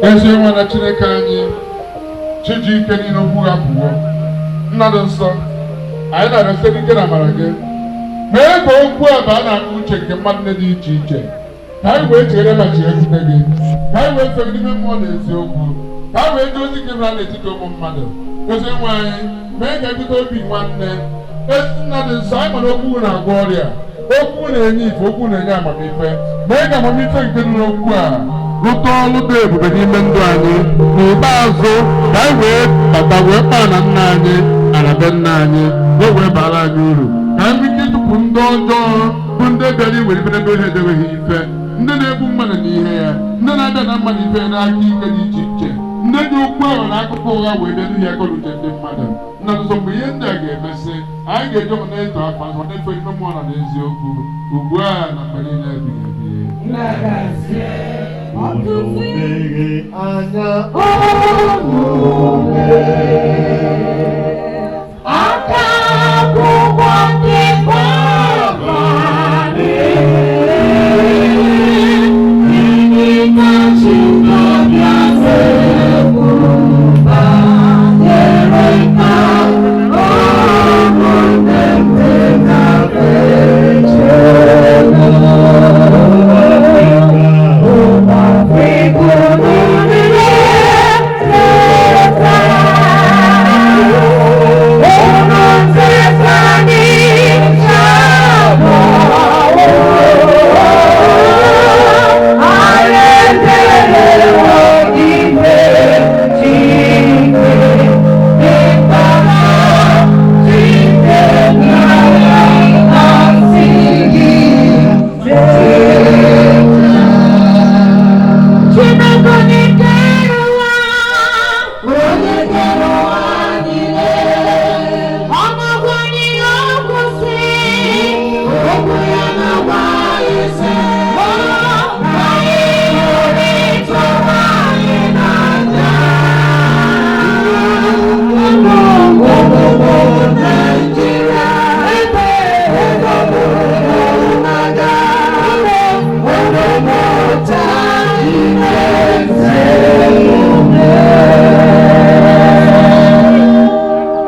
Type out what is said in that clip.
Ezi nwa na Chineke anyị, chi ji ike niile okwu ha pụwo. Nna dị nsọ, anyị na-arịọ site n'ike na amara gị, mee ka okwu a baa na uche nke mmadụ dị iche iche, ka anyị wee chere ma chighakwute gị, ka anyị wee fee gị n'ime mmụọ na eziokwu, ka anyị wee jee ozi gị mara n'etiti ụmụ mmadụ. Ezi nwe anyị, mee ka ebute obi nwanne. Ezi nna dị nsọ, anyị mara okwu na-agwọ ọrịa, okwu na-enye ife, okwu na-enye amamife. Mee ka amamife nke dị n'okwu a rụta ọrụ dị ebube n'ime ndụ anyị. N'ikpeazụ, ka anyị wee bata wee kpaa na nna anyị ana be nna anyị, ka o wee baara anyị uru, ka anyị nwee ike ịtụpụ ndị ọjọọ bụ ndị bịara iwere ife n'ebe ha edebeghị ife, ndị na-egbu mmadụ n'ihe ya, ndị na-abịa na mmadụ ife n'aka ike dị iche iche, ndị ji okwu ahụ na akụkọ ụgha wee bịa duhie akọ na uche ndị mmadụ. Nna nsọ, mgbe ihe ndị a ga-emesị, anyị ga-eji ọṅụ na-eto afa nsọ, na-efe ime mmụọ na n'eziokwu, ugbu a na mgbe niile ebighị ebi. Unu meghe anya. Unu